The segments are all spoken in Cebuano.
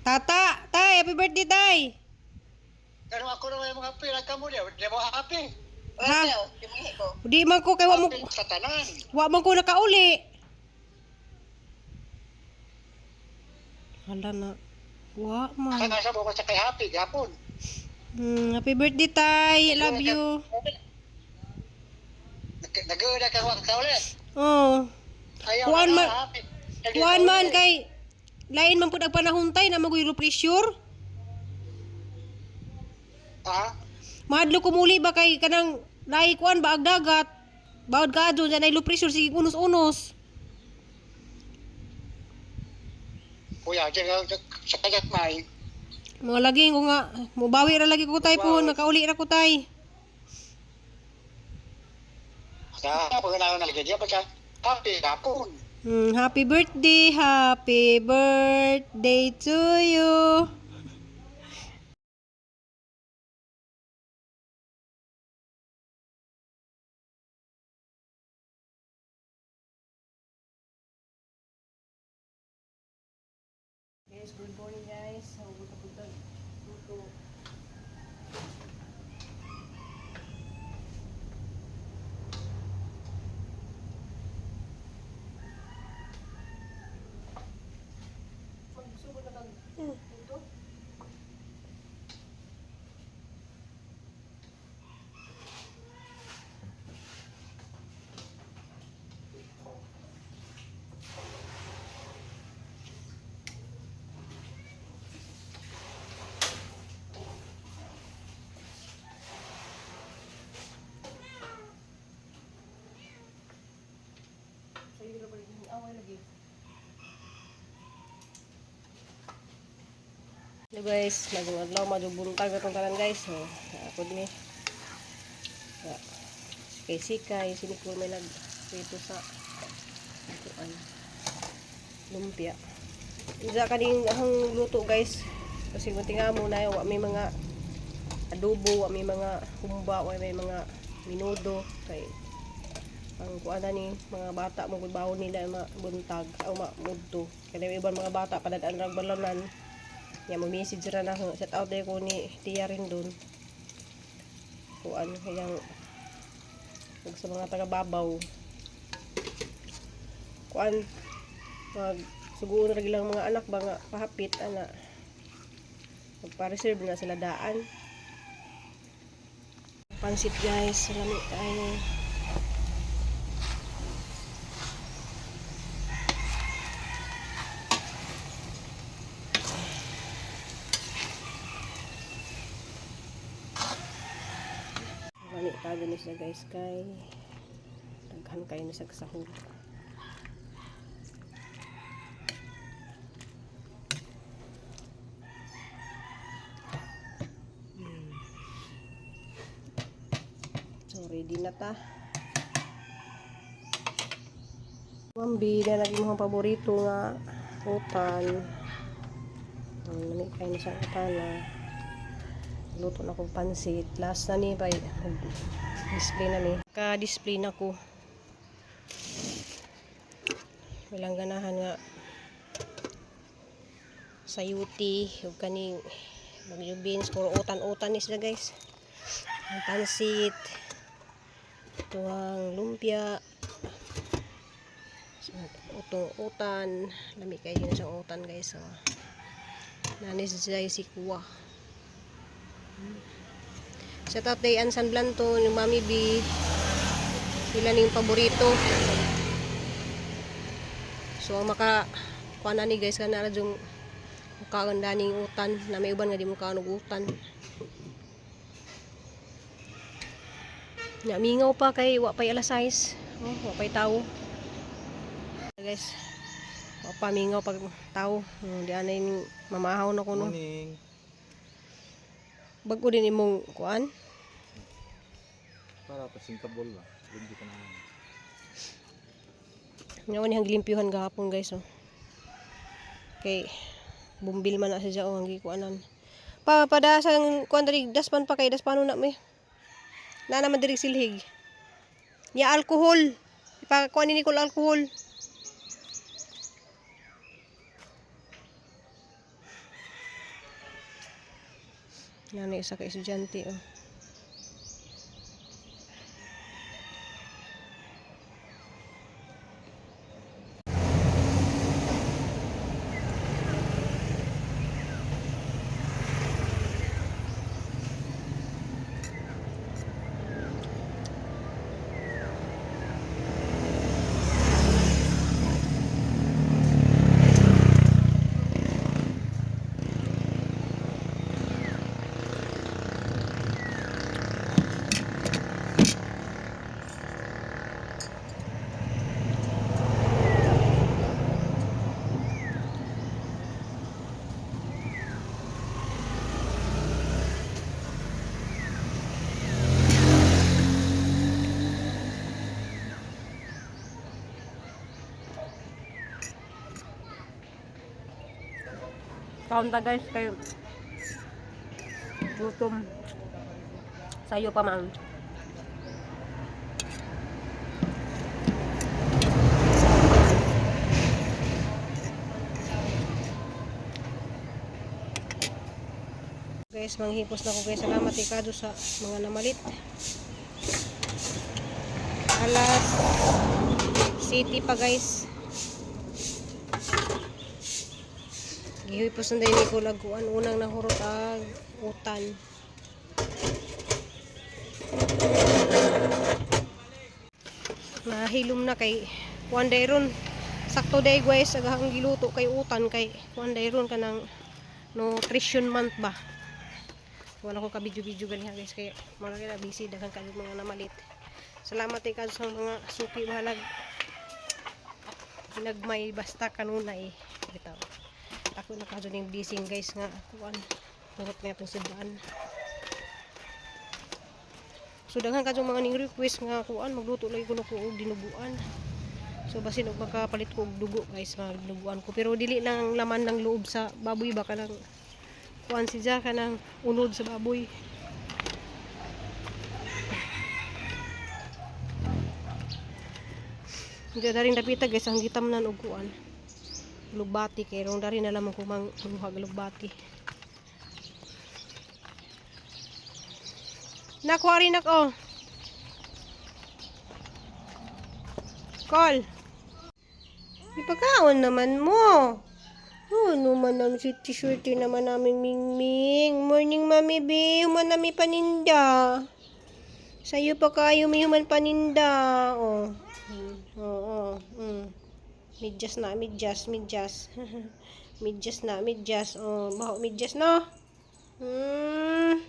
Tata, tay, happy birthday, tay. Pero ako na may mga pila ka mo niya, di mo happy. Ha? Di mo ko. Di man ko kay wa mo Happy sa tanan. wa man ko nakauli. Hala na. Wa man. Kaya sa mo ko sa kay happy gapon. Happy birthday, tay. I love you. Nag-uuna ka wa ka ulit. Oh. Ayaw Kuan na man- happy. Kuan man kay lain man pud ang panahon tay na maguy pressure. Ha? Mahadlo ko muli ba kay kanang lahi kuan ba ag dagat. Bawod ka adyo dyan ay low pressure sige unos-unos. Kuya, diyan ka sa kayat may. Mga lagi ko nga mubawi ra lagi ko tay po nakauli ra ko tay. Sa pag na na lagi pa siya. Happy gapon. Happy birthday to you. Guys, good morning guys. So, punta luto. Magsugod na kag luto. Sa'yo na ba rin away lagi? Hello guys, nagong adlaw madyo buntag atong tanan guys. So, akod ni. Ya. Kay Sikay, si Nicole may nag dito sa kuan. Lumpia. Isa kaning ahang luto guys. Kasi kung tinga mo na wa may mga adobo, wa may mga humba, wa may mga minudo kay ang kuan na ni mga bata mo gud bawon nila ma buntag o ma mudto kay yung ibang mga bata padad-an ra balanan nya mo message ra na ako set out day ko ni Tia rin dun kuan kayang ug sa mga taga Babaw kuan mag suguon ra gilang mga anak ba nga pahapit ana magpa-reserve na sila daan. Pansit guys, salami kayo. Lami tayo ni siya guys kay daghan kayo ni sa sahog. So ready na ta. Mambi na lagi mong paborito nga utan. Ang lami kayo ni siyang utana. Luto na kong pansit. Last na ni bay display na ni. Ka-display na ko. Walang ganahan nga sayuti ug kaning bagyo beans puro utan-utan ni sila guys. Ang pansit. Tuwang lumpia. So, utong utan. Lami kayo na siyang utan guys. So, nanis siya si kuwa. Shout out kay Ansan Blanto, ni Mami B. Sila ning paborito. So ang maka kuha na ni guys kana ra jung mukaon ning utan na may uban nga di mukaon og utan. Nya mingaw pa kay wa pay alas 6. Oh, wa pay tawo. Guys, wa pa mingaw pag tawo. Di anay ning mamahaw na kuno. Morning. Bag-o din imong kuan. Para presentable ba? Hindi ka na. Nga ni hang gilimpihan gahapon guys oh. Kay bumbil man na siya oh ang gikuanan. Pa padasan kuan diri daspan pa kay daspanon na mi. Na naman diri silhig. Nya alcohol. Ipa kuan ni Nicole alcohol. Nanay isa ka estudyante oh. Kaunta guys kay gutom. Sayo pa man. Guys, manghipos na ko guys. Salamat ikado sa mga namalit. Alas city pa guys. Gihipos na din ko laguan unang nahurot ang utan. Nahilom na kay kuan dayron. Sakto day guys, agahang giluto kay utan kay kuan dayron kanang nutrition month ba. Wala ko ka video-video ganiha guys kay mga kila busy daghan kayo mga namalit. Salamat kay sa mga suki bahalag nagmay basta kanunay bitaw. Ako na kaso ning blessing guys nga kuan hurot na itong sudan. So daghan kadto mga ning request nga kuan magluto lagi kuno ko og dinuguan. So basin og makapalit ko og dugo guys nga dinuguan ko pero dili lang laman ng loob sa baboy ba kanang kuan si Ja kanang unod sa baboy. Hindi na rin dapita guys ang gitamnan og kuan. Lugbati kay rong dari na lamang kumang manguhag lugbati. Nakuha rin ako. Call. Ipagkaon naman mo. Oh, ano man ang swerte naman namin Mingming. Morning, Mami B. Human nami paninda. Sa'yo pa kayo may human paninda. Oh. Oo. Oh, mm. Medyas na, medyas, medyas. Medyas na, medyas. Oh, baho medyas no. Hmm.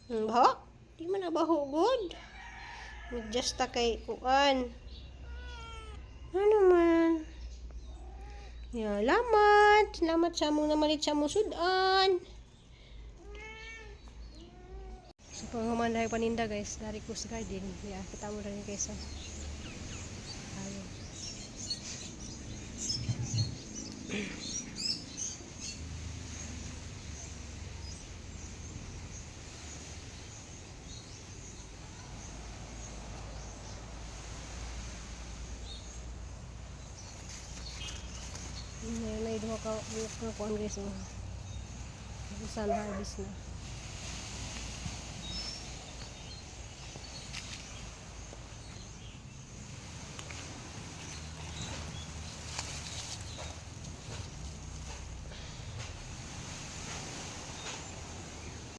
Baho? Di man na baho good. Medyas ta kay kuan. Ano man? Ya, lamat. Salamat sa among namalit sa among sudan. So, panghuman dahil paninda guys, dari ko sa garden. Ya, kita mo rin guys. Ayo. May duha ka buok nga kuan guys oh. Usa na harvest na.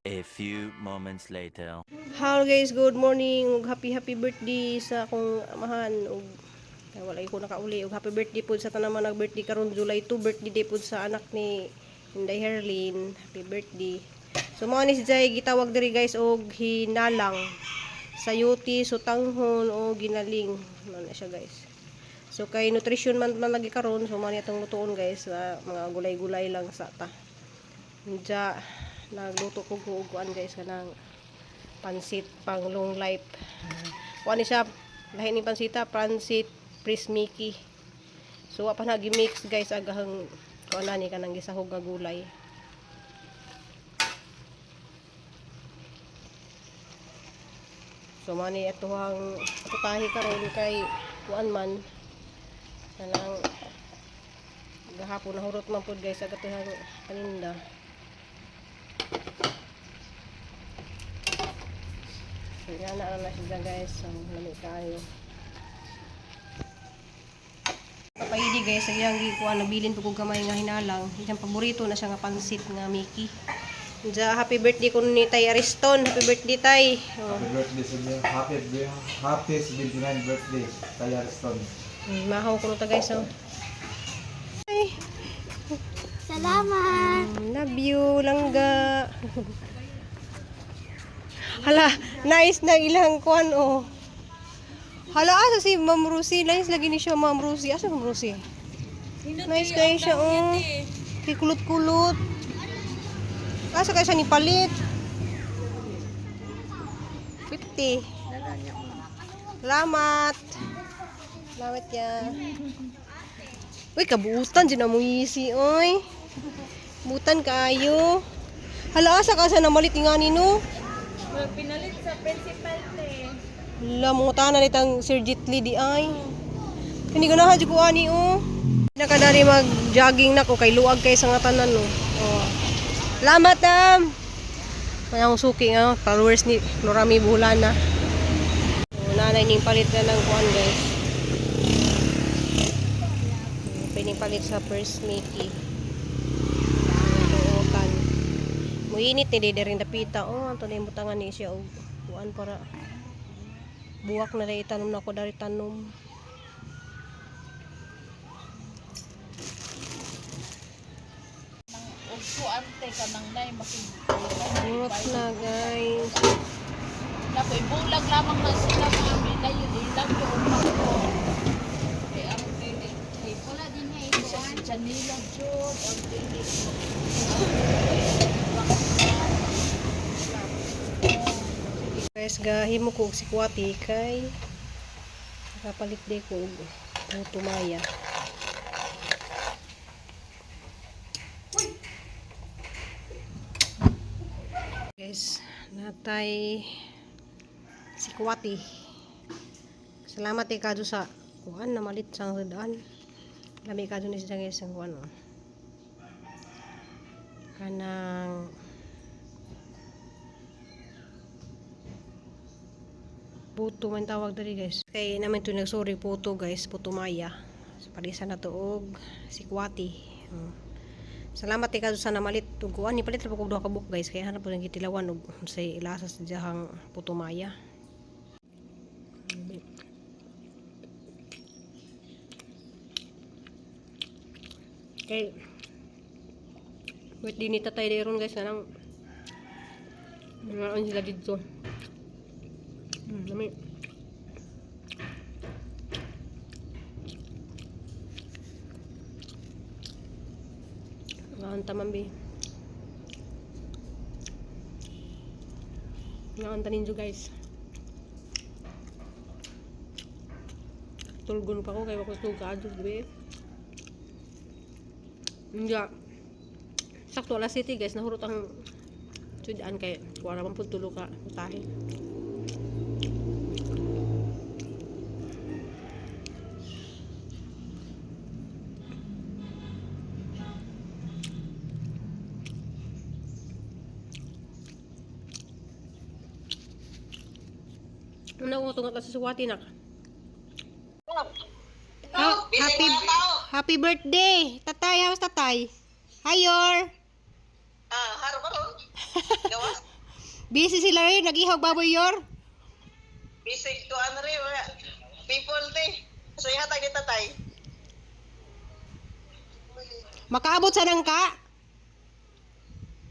A few moments later. Hello guys, good morning ug happy happy birthday sa akong amahan ug ay, wala ko nakauli ug happy birthday pud sa tanan mga nag-birthday karon July 2, birthday day pud sa anak ni Inday Herlin. Happy birthday. So mao ni si Jay gitawag diri guys og hinalang sayuti, sutanghon o ginaling. Mao na siya guys. So kay nutrition man man lagi karon, so mao ni atong lutuon guys, sa mga gulay-gulay lang sa ta. Diya nagluto ko og kuan guys kanang pansit pang long life. Kuan ni siya lahi ni pansita, pansit Pris Mickey. So wa pa na gi-mix guys agahang kuan ni kanang gisahog nga gulay. So mani atuhang putahe karon kay kuan man kanang gahapon nahurot man pud guys ag atuhang paninda. So yan na na siya, guys. So lami kaayo. Papaidi, guys, sa iyang gikuan, nabilin po kog gamay nga hinalang. Iyang paborito na siya nga pansit nga Mickey. Diya, happy birthday ko ni Tay Ariston. Happy birthday, Tay. Oh. Happy birthday sa inyo. Happy 79 birthday, Tay Ariston. Mahaw ko ta, guys, oh. Ay. Salamat. Love you, langga. Hala, nice na ilang kuan oh. Hala, asa si Ma'am Rosie? Nice lagi ni siya, Ma'am Rosie. Asa Ma'am Rosie? Nice kayo siya, oh. Kikulot-kulot. Asa kayo siya ni palit? 50. Salamat. Salamat ya. Uy, kabuutan. Diyan mo easy, oy. Butan kayo. Hala, asa ka sa namalit nga nino? Pinalit sa principal te. Hala, mga tanan itang Sir Jitli di ay. Hindi ko na hadyo ko ani oh. Nakadari mag-jogging na ko kay luag kay sa nga tanan no. Oh. Salamat am. Kaya akong suki nga followers ni Norami Bulana. Oh, nanay ning palit na ng kuan, guys. Pining palit sa first Mickey. Tuokan. Muinit ni diri rin dapita. Oh, anto na yung butangan ni siya og kuan para buwak na rin itanom na ako dari tanom. Ugpuan te kanang nay makig Burot na, guys. Nakoy bulag lamang na sila mga bilay ilang yung ko. Kay ang dili kay Wala din niya isa si Janila Jod ang dili. Guys, gahimo ko og sikwati kay nakapalit di ko og puto maya. Guys, natay sikwati. Salamat eh kadto sa kuan namalit sa daan. Lami kadto ni siya, guys, ang kuan oh. Kanang puto man tawag dali, guys. Kay naman ito nagsuri puto, guys, puto maya. So, palisa na to og sikwati. Salamat kay kadto sa namalit ug kuan ni palit ra po kog duha ka buok, guys, kay hanap po nang gitilawan og say ilasa sa diyahang puto maya. Kay wait din ni tatay ron, guys, na nang mga sila dito. Lami. Naanta man bi. Naanta ninyo, guys. Tulgon pa ko kay wako tulog kaadto gabi. Hindi. Sakto alas city, guys, nahurot ang sudan kay wala man pud tulo ka tahi. Ano ko tungat sa suwati nak? Happy happy birthday, Tatay. How's Tatay? Hi, Yor. Ah, haro ba ron? Gawas. Busy sila rin, nag-ihaw baboy, Yor. Bisig to ano rin, wala. People te. So ihatag ni tatay. Makaabot sa nangka.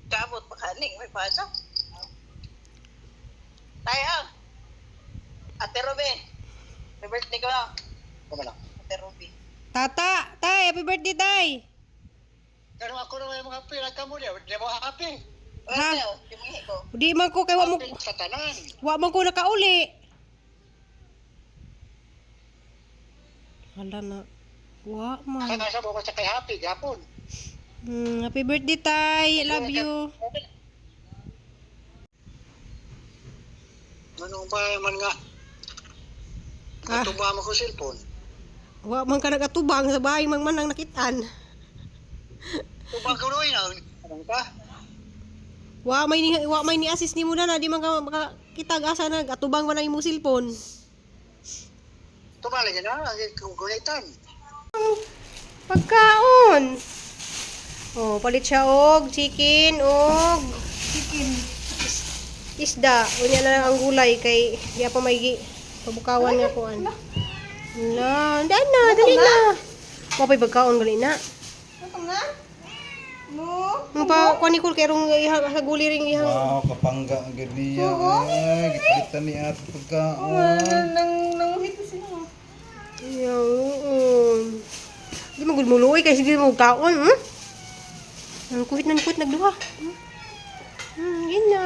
Kaabot makaning may pasa. Tay ah. Ate Ruby. May birthday ko na. Kuma na. Ate Ruby. Tata, Tay, happy birthday, Tay. Pero ako na may mga pila ka mo niya. Di mo happy. Ha? Wala, di ko. Di man ko kay wa mo Happy sa tanan. wa man ko nakauli. Hala na. Wa man. Sana sa mo sa kay happy gapon. Happy birthday, Tay. Love you. Anong ba man nga? Ah. Katuba mo ko cellphone. Wa man ka nagatubang sa bahay mang manang nakitaan. Tubang ko rin ang ka. Wa may ni assist nimo na di man ka makakita asa na atubang man ang imong cellphone. Tumala niya na, kukulitan. Pagkaon. Oh, palit siya og chicken og Chicken. isda. Unya na lang ang gulay kay di pa may pabukawan nga kuan. Na, daan na, dali na. Wa pa'y pagkaon gali na. Ano na? No. Ang pa kuan ni kul kay rong ihang sa guli ring ihang. Wow, kapangga ang gid niya. Ay, gipalitan ni ate pagkaon. Nang nanguhit sila. Yaon. Di mo gud muluoy kay sige mo kaon, Ang kuhit nan kuhit nagduha. Yun na.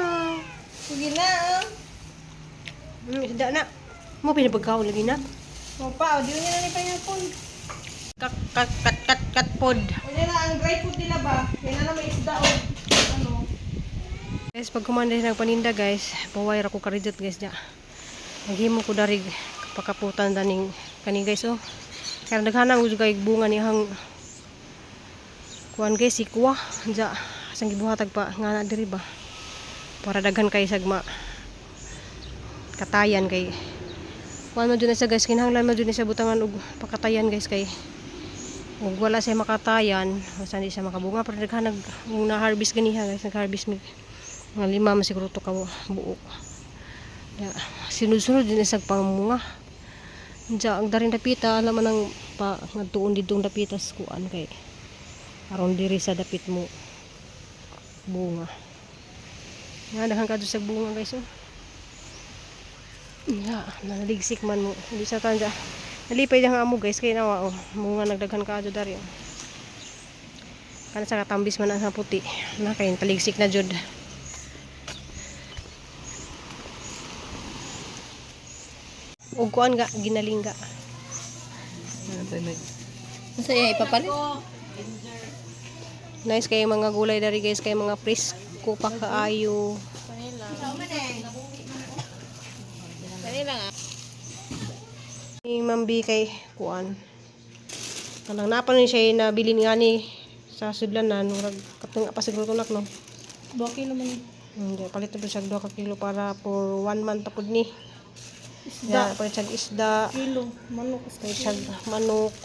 Sige na. Ah. Isda na. Mo pinapagkaon lagi na. Mo pa, o di na ni panyapon. Kat kat kat kat kat pod. Unya na ang dry food nila ba? Kaya na may isda o ano. Guys, pag kumanda nagpaninda guys, paway ra ko karidot guys ja. Maghimo ko darig pakaputan daning kani guys oh. Kaya naghanang gud kay bunga ni hang kuan guys sikwa ja asang gibuhatag pa nga na diri ba. Para daghan kay sagma katayan kay kuan mo jud na siya guys, kinahanglan mo jud na siya butangan og pakatayan guys kay ug wala siya makatayan, basta hindi siya makabunga pero daghan nag na harvest ganiha guys, nag-harvest mig mga lima man siguro to ka buok. Ya, sunod-sunod din sa pamunga. Diya, ang daring dapita, alam man ang pa ngadtuon didtong dapita sa kuan kay aron diri sa dapit mo bunga. Nga daghan kadto sa bunga guys oh. Ya, naligsik man mo. Hindi sa tanda. Nalipay lang ang amo guys kay nawa oh. Bunga nagdaghan kadto dari oh. Kana sa katambis man ang sa puti. Na kay taligsik na jud. Og kuan ga ginalingga. Unsa iya ipapalit? Nice kay mga gulay dari guys kay mga presko pa kaayo. Kani lang ah. Ni Ma'am B kay kuan. Kanang napa ni siya nabilin nga ni sa sudlanan murag katong pa siguro tunak no. 2 kilo man. Hindi, palit na po siya 2 ka kilo para for 1 month pa pud ni. Isda. Ya, palit siya isda, Kilo manok. palit siya manok.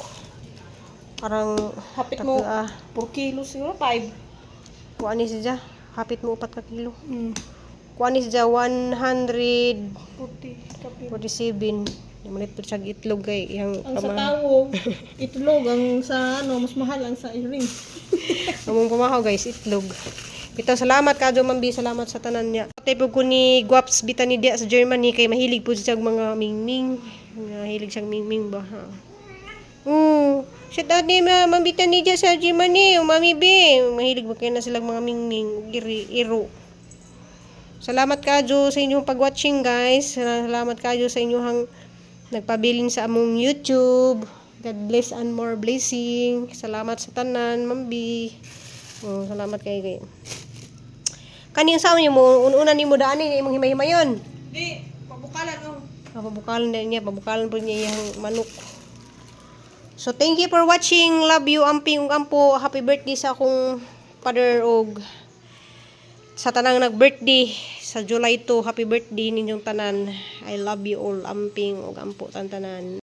Parang Hapit mo tatlo, ah, 4 kilo siguro 5. kuan ni siya. Hapit mo 4 ka kilo. Kuan ni siya 147. 40 kapil. Malit po siya itlog kay iyang Ang sa pama- tawo, itlog ang sa ano mas mahal ang sa ring. Among pamahaw guys, itlog. Bitaw salamat kadyo Ma'am B, salamat sa tanan niya. Patay po ko ni Guaps Bitani diya sa Germany kay mahilig po siya og mga mingming. Mahilig siyang mingming ba ha. Oo. Shout out ni Ma'am Bitani diya sa Germany, o Mami B. Mahilig ba kayo na silang mga mingming, ug iri, iro. Salamat kadyo sa inyong pag-watching guys. Salamat kadyo sa inyong nagpabilin sa among YouTube. God bless and more blessing. Salamat sa tanan, Ma'am B. Oh, salamat kay kay. Kani ang saon mo, ununa nimo daan ni imong himay-himayon. Di, pabukalan oh. Ah, pabukalan na niya, pabukalan po niya iyang manok. So thank you for watching. Love you amping ug ampo. Happy birthday sa akong father og sa tanang nag-birthday sa July 2. Happy birthday ninyong tanan. I love you all amping ug ampo tantanan.